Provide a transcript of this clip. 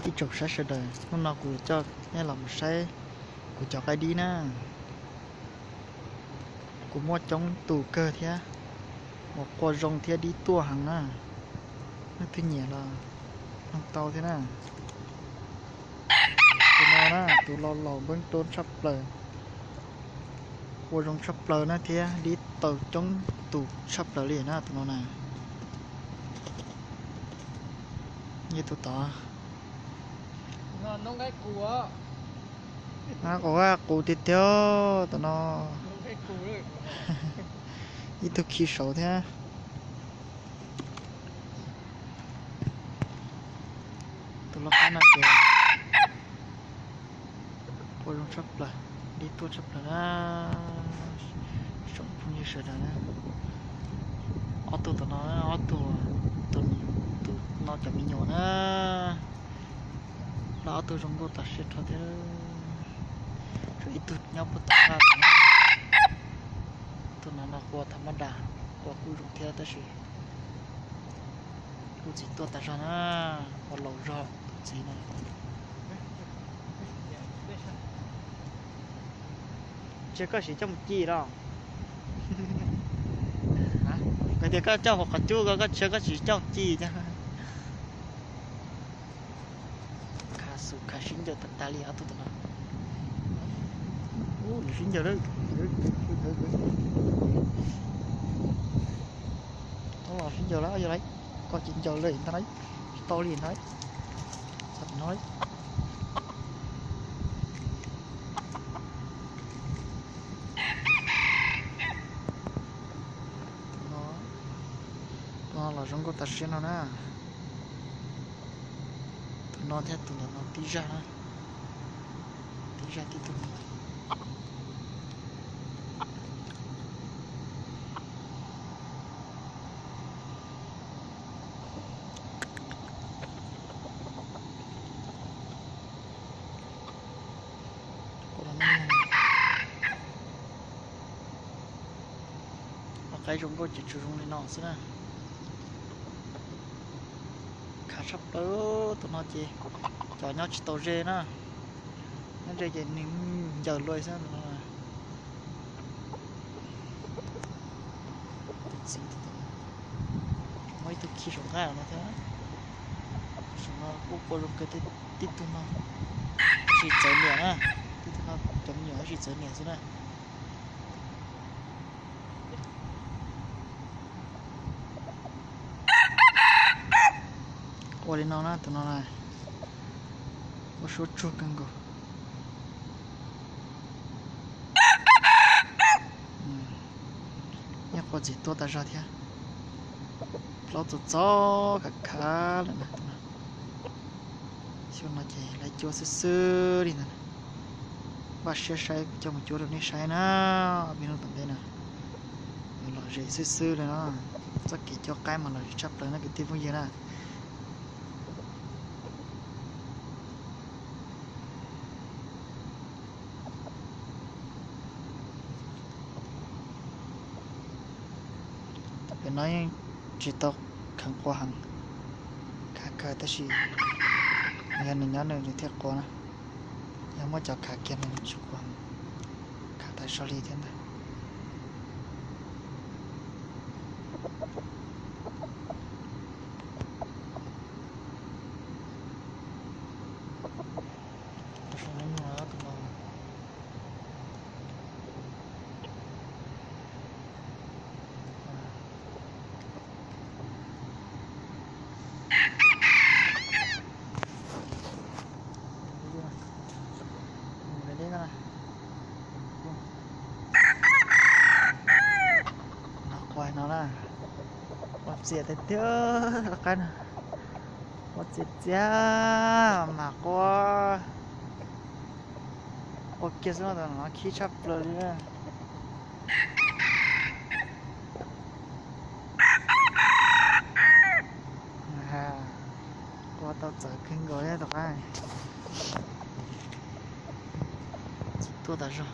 Ib tsoom saib sawv daws, hnub no kuv coj nej los mus saib kuv cov qaib dib na. Kuv muaj coob tus kawg thiab, uas qua zoo thiab dib tuaj heev na. Leej twg nyiam los mloog tau thiab na. Tus no na, tus laus laus npleeb roob tshaj plaws, qua zoo tshaj plaws na thiab dib tau coob tus tshaj plaws li na tus no na. Yog tus tod. Qus tiag tiag tus no. Ib tug khi saud thiab. Tus loj qab no ces qua zoo tshaj plaws, dib tuaj tshaj plaws na. Tsoom phooj ywg sawv daws na, ob tug tom no, ob tug, tus no cov me nyuam na, lawv ob tug zoo nkauj tas siab rho thiab. Tshuav ib tug nyob puag tom qab no, tus no no qua tham mab das, qua kuj zoo thiab tab sis kuj txiv tuaj tas zog na, ua laus zog tus txiv no. Tsis koj siv coj mus ci los? Koj tias koj coj hauv qhov cub ko, koj tsis, koj tsis coj ci thiab. Khav xus khav sib ncaws tag tag li ob tug tom no. Ub, lawv sib ncaws lawm. Tau los sib ncaws lawm, yog lawm. Koj ces ncaws lawm ntag na, tsis tau li ntag. Txog tom no. Tus no los zoo nkauj tas siab no na. Tus no thiab tus ntawm no tib zaj na. Tib zaj tib tug no. Qaib zoo nkauj ces tsuas zoo li no xwb na. Khav tshaj plaws tus no ces cov nyob tsis tau ze na. Nyob ze ces nws ncaws luaj xwb no. Tus txiv, muaj ib tug khi saum nqaij no thiab. Saum no kuj qua zoo kawg, tib tug no tab sis txawv niam na. Tib tug no cov me nyuam tab sis txawv niam xwb na. Ua li no na, tus no na, ua suab tsuag kawg nkaus. Nyob qua txiv tuaj tas zog thiab. Plaub txog txob khav khav lawm na. Xyoo no ces lawv cuab xwb xwb li ntag. Npaj siab saib kuv coj mus cuab rau nej saib na. Ob peb hnub tom ntej na, yuav lom zem xwb xwb li no. Txoj kev cuab qaib mas lom zem tshaj plaws no kwv tij phooj ywg na. Pem no yeej tsis tau kheev qua heev, khav kawg tab sis yog nws nyob nws nws thiaj qua na. Yog muab cov khav kiag no nws tsis qua heev, khav tas zog li thiab ntag. Qua no na, qua txias tiag tiag, qaib no, qua txias txias, mam qua, qua kiag xwb no, khib tshaj plaws li na. Qua tau txawv kawg nkaus li tom qab. Txiv tuaj tas zog.